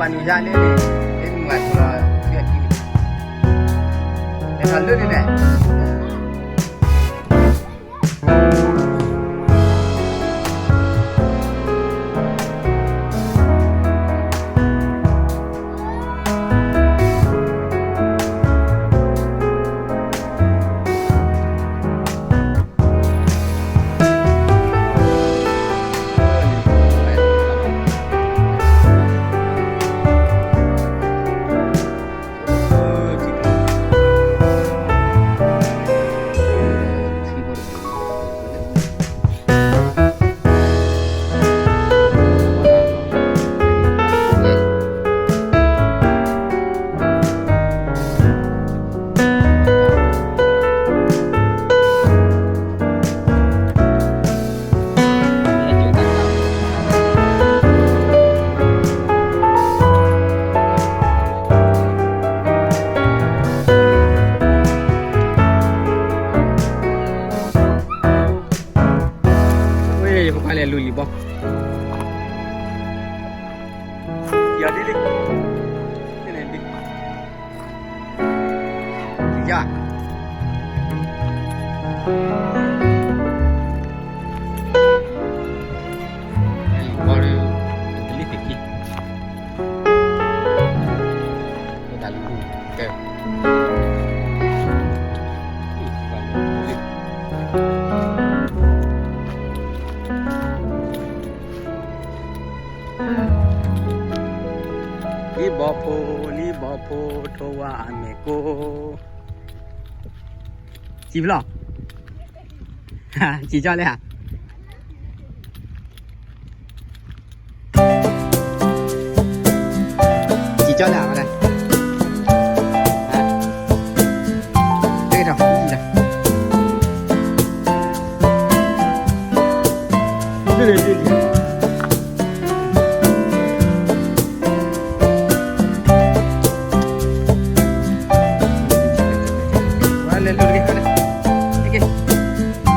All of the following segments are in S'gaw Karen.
နုာ်ယါလၢန့ၣ်, လၢနမၤထူလီၤထံအခံန့ၣ်, လဲၤထီၣ်လၢန့ၣ်လဲၣ်. ဝဲယဖိခွါလဲၤလူၤလံၤဘီ, ယၤဒ်လံ, ယၤ, လံၤဘီဒီး, တလံၤသ့ၣ်ခံ, ဝဲတၢ်လူၤ, ကဲ လံဘီဖိ, လံဘီဖိ, ထိဝါအမဲာ်ကိ, စံၣ်ဖျီၣ်, စံၣ်ကၠီလဲၣ်ဧါ, စံၣ်ကၠီလဲၣ်ဧါ, တထီၣ်, လဲၤလူၤတက့ၢ်, လဲၤလူၤတက့ၢ်, လဲၤလူၤတက့ၢ်, အကံၢ်အီၤ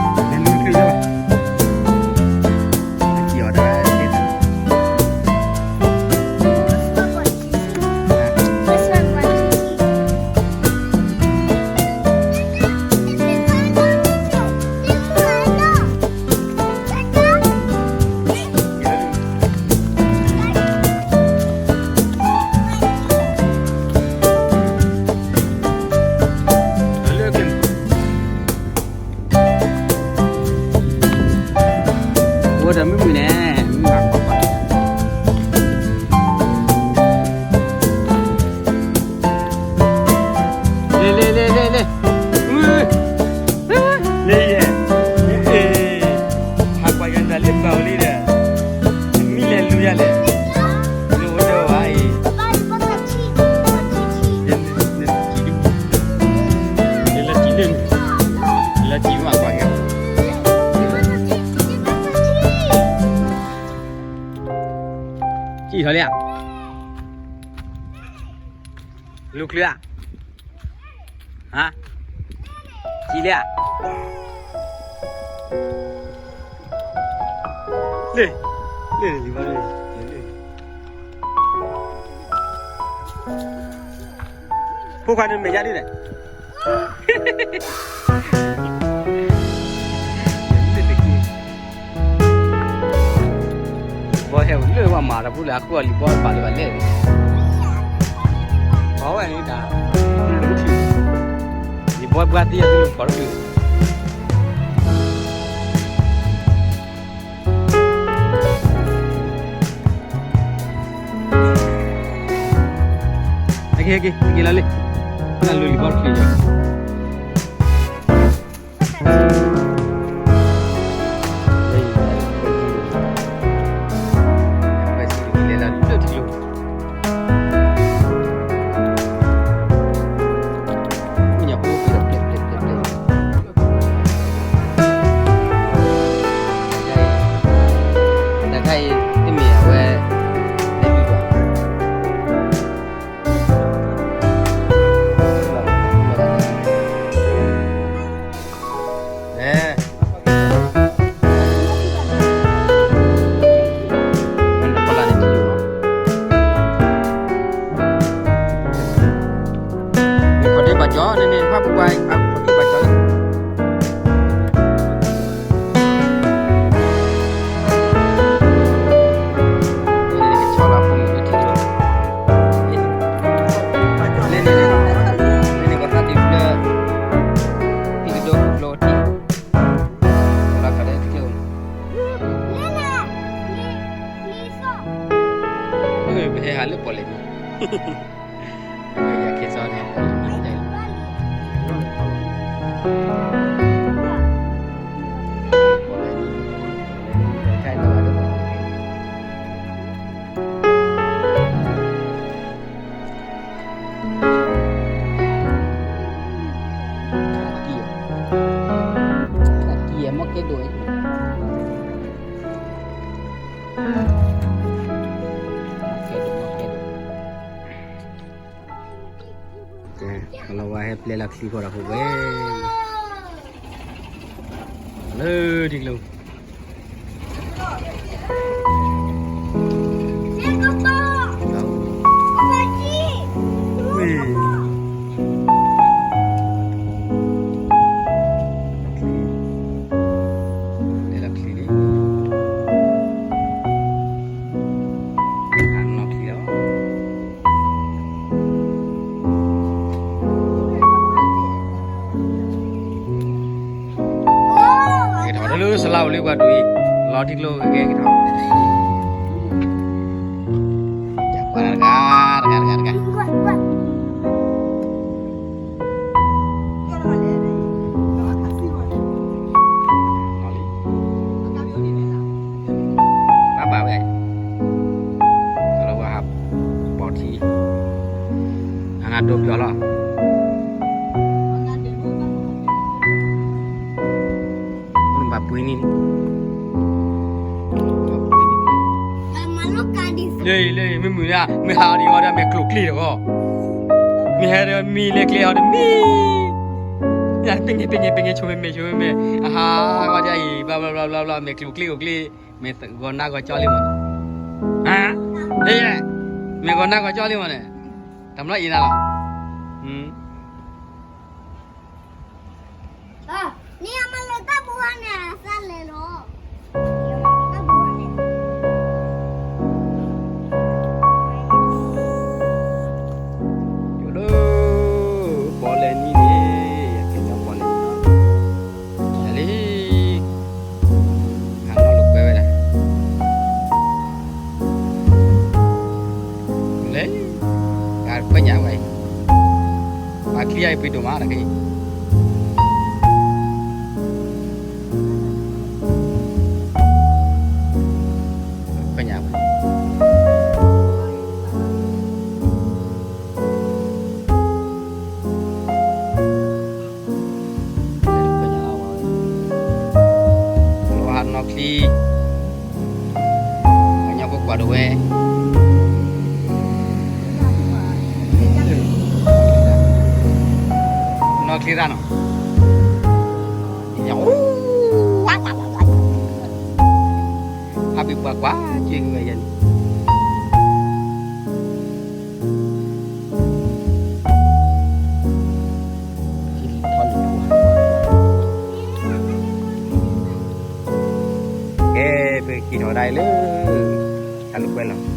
ဒၣ်, အိၣ်ဒီးမုၢ်မုၢ်န့ၣ်, လဲၤလဲၤလဲၤလဲၤလဲၤ, လၢယဲ, ဟးကွၢ်ယၤတၢ်လၢပာ်ဝဲလံဒီး, မံလဲၤလူၤယၤလဲၣ်, လူၤအိၣ်ဒီးဝဲအံၤ, လၢထံလၢ, လၢထံမးကွၢ်က့ၤ, စံၣ်ထီၣ်လံဧါ, လူၤချုးဧါ, ဟါ, စံၣ်လံဧါ, လ့ၣ်, လ့ၣ်လံဘီလ့ၣ်, ဖိခွါန့ၣ်မဲာ်ညါဒ်လဲၣ်, ဘီဟဲလၢဝဲမၤတၢ်ဖိလၢအဃိအီၤလံၤဘီဘၣ်လၢဘၣ်လဲၣ်, ပှၤဝဲန့ၣ်တၢ်, လံၤဘီဘှါသံအသုလၢပှၤတဖု ဟဲက့ၤ ဟဲက့ၤ ဟဲက့ၤလီၤလံ, နလူၤလံၤဘီတချုးယီၤ, လဲၤလီၤလၢထံလိၤ, ညၣ်ဖိဖျဲးဖျဲးဖျဲးဖျဲးဖျဲး, တၢ်ခါအံၤ တမ့ၢ်အဝဲ လဲၤဒုးဘၣ်. ကဲ လီၤဝဲဟဲပျဲလီၤချံဃီဒီးဟူးဝဲ လၢထံကျိ ဝ့ၢ် လဲၤလီၤချံလံ ဟးနီၣ်ချံလီၤ ကဲထီၣ်ဝဲလၢစလါအိၣ်လံပှၤဒိၣ်အံၤ လီၤထံကျိကဲကဲထီၣ် တဂၤတဂၤတဂၤတဂၤ ဘၣ်ဘၣ်ဝဲ ကလီၤဝဲဟး ဘီၣ်ထံ အငါဒိပယီၤလီၤ အိၣ်နဘၣ်ပှ့ၤန့ၣ် လၢ လၢ မုၢ်မုၢ်ဒၣ် မ့ၢ်ဟးအီၤဒံးအီၤဒီး မဲာ်ကျိၤကျ့တဂီၢ် မ့ၢ်ဟဲဒီးမံလၢကျဲအီၤဒီးမံ ယပ့ၤန့ၣ် ပ့ၤန့ၣ် ပ့ၤန့ၣ် ဆိမဲာ်မဲာ် ဆိမဲာ်မဲာ် အဟးဂီၤဒ်အံၤ ဘျီဘျီဘျီဘျီ မဲာ်ကျိၤကျ့အိၣ်ကျ့ မဲာ်ဂီၤနါဂီၤကၠီလံမးန့ၣ် ဟါ ဟဲယဲ မဲာ်ဂီၤနါဂီၤကၠီလံမးန့ၣ် တၢ်မၤလီၤအံၤနၤလီၤ န့ၣ်အမ့ၢ်လၢတၢ်ဘူဟါန့ၣ် အသးလဲၤလီၤ တၢ်ဘူဟါန့ၣ် ယိၤဒိၣ် ပီၣ်လဲၣ်နံၤန့ၣ် ယကဲညီပီၣ်လဲၣ်နံၤလီၤ ယၤလံ ဟးနီၣ်လိာ်ကွဲဝဲဒၣ် လဲၤ ဂၤခွဲညါဝဲအံၤ ပှၤချံအံၤပှ့ၤဒိၣ်မးတက့ၢ် ခွဲညါဝဲ ခွဲညါလီၤဝဲ လီၤဟးနီၣ်ချံ ပှၤညီဖိကွၢ်ဒိၣ်ဝဲ နီၣ်ချံရၣ်နီၤ ဟးဘံၣ်ပှၤကွၢ်က့ၤဝဲယဲန့ၣ် ကဲ ပကက့ၤထီၣ်ဝဲဒၣ်အံၤလၢ တၢ်လိာ်ကွဲလီၤ